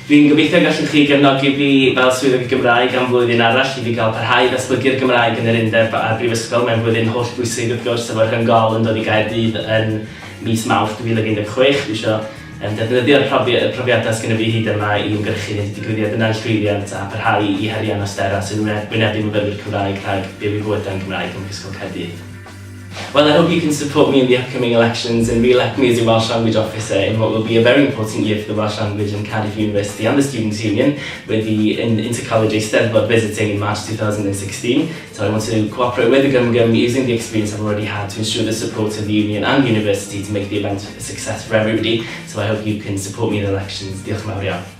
Fi'n gobeithio gallwch chi gefnogi fi fel Swyddog y Gymraeg am flwyddyn arall i fi gael parhau i ddatblygu'r Gymraeg yn yr Undeb a'r Brifysgol. Mae'n flwyddyn holl bwysig wrth gwrs efo'r Rhyng-gol yn dod i Gaerdydd yn mis Mawrth 2016. Dwi eisiau um, defnyddio'r profi profiadau sgynno fi hyd yma i ymgyrchu wneud y digwyddiad yna'n llwyddiant a parhau i herio anawsterau sy'n wynebu myfyrwyr Cymraeg rhag byw eu bywydau'n Gymraeg ym Mhrifysgol Caerdydd. Well, I hope you can support me in the upcoming elections and re-elect me as your Welsh Language Officer in what will be a very important year for the Welsh Language and Cardiff University and the Students' Union, with the Inter-College Eisteddfod visiting in March 2016. So I want to cooperate with the GymGym using the experience I've already had to ensure the support of the Union and the University to make the event a success for everybody. So I hope you can support me in the elections. Diolch yn fawr iawn.